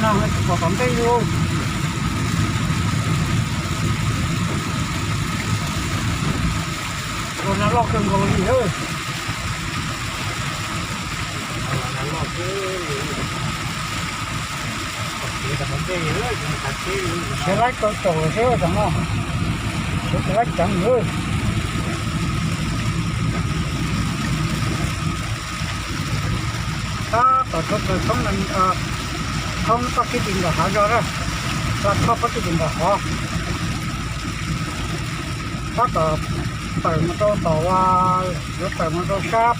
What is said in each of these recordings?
Pom tom ntej li. Ua na loj kawg nkaus li lawm. Khiav laib tau caum lawm thiab tam no. Khiav tsis laib ceev lawm. Tab tom tshaj plaws thoob, thoob pob kib tis nram hav zog na, pla thoob pob kib tis nram hav. Tab tom tawm mus rau tom, yuav tawm mus rau sab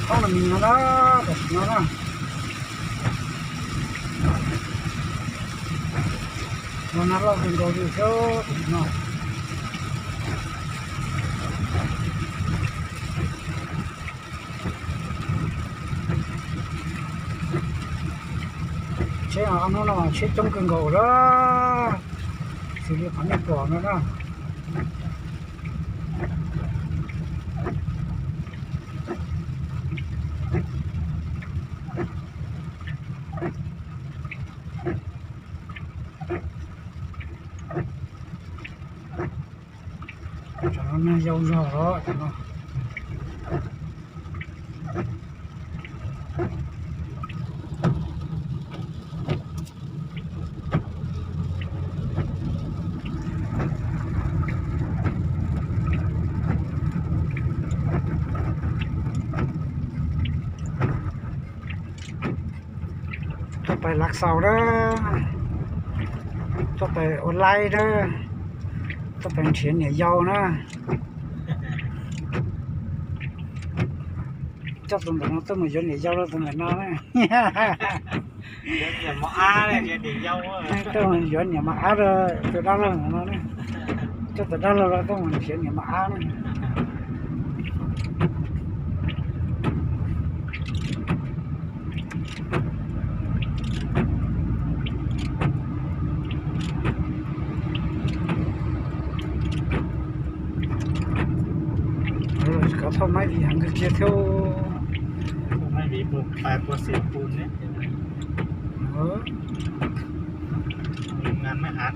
thoob no mis no na, tam sim no na. Ua na loj kawg nkaus li xwb tam sim no. Tsheb hnub no mas tsheb coob kawg nkaus lawm, xws li qhov nej pom no na. Cov no yau zog os cov no. Tuaj pais Lav Xaus na, tuaj pais ua laib na, tuaj pais nrhiav niam yau na. Coj tus ntawm no tuaj mus yuav niam yau rau tus ntawm no na. Tuaj mus yuav niam mos ab rau tus dab laug ntawm no na. Coj tus dab laug los tuaj mus nrhiav niam mos ab na. Kov thauj maib vim heev kawg kiag thiab. Thauj maib vim puas pais puas xim pus ne. Ngan maib av.